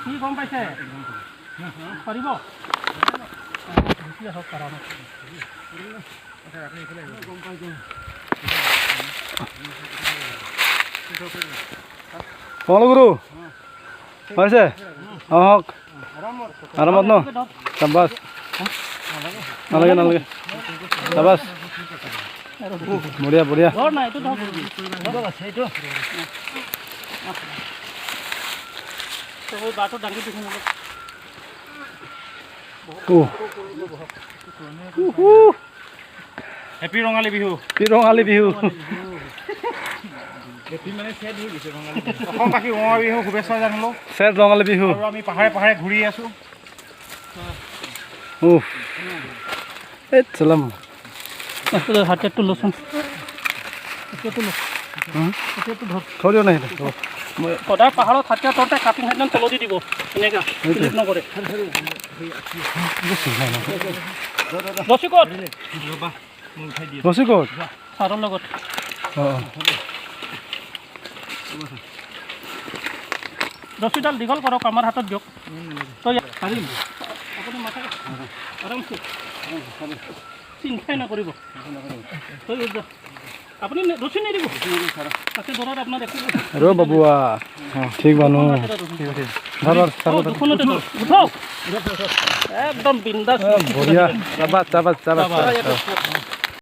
কি গম পাইছে? পাৰিব। গুচি আহক আৰামত। গম পাই যাওঁ। কমলগুৰু পাইছে, আহক আৰামত ন। চাবাছ, নালাগে নালাগে, চাবাছ, বঢ়িয়া বঢ়িয়া। ধৰ না, এইটো ধৰ। এইটো বাটো দাঙি দিছোন অলপ। উহ। উহু। হেপী ৰঙালী বিহু। কি ৰঙালী বিহু! অসমবাসী ৰঙালী বিহু শুভেচ্ছা জনালোঁ। চেট ৰঙালী বিহু। আৰু আমি পাহাৰে পাহাৰে ঘূৰি আছোঁ। উফ, এই চলাম। হাতেটো লচোন, এতিয়াতো ল। এতিয়াতো ধৰ। থৈ দিওঁ নাই সেইটো মই। সদায় পাহাৰত হাতীয়া তৰতে কাটিং হাতখন তলত দি দিব, এনেকা শ্লিপ নকৰে। ৰছী ক'ত? ৰছী ক'ত? ছাৰৰ লগত। অঁ। ৰছীডাল দীঘল কৰক, আমাৰ হাতত দিয়ক। তই পাৰিম, আপুনি মাথা আৰামছে, চিন্তাই নকৰিব। তই যা। আপুনি ৰছী নিদিব, তাতে ধৰাত আপোনাৰ একো ৰ বাবুৱা, ঠিক মানুহ, ধৰ ধৰ। অঁ, দুখনতে ধৰ, উঠক একদম বিন্দাছ। বঢ়িয়া, চাবাছ চাবাছ চাবাছ।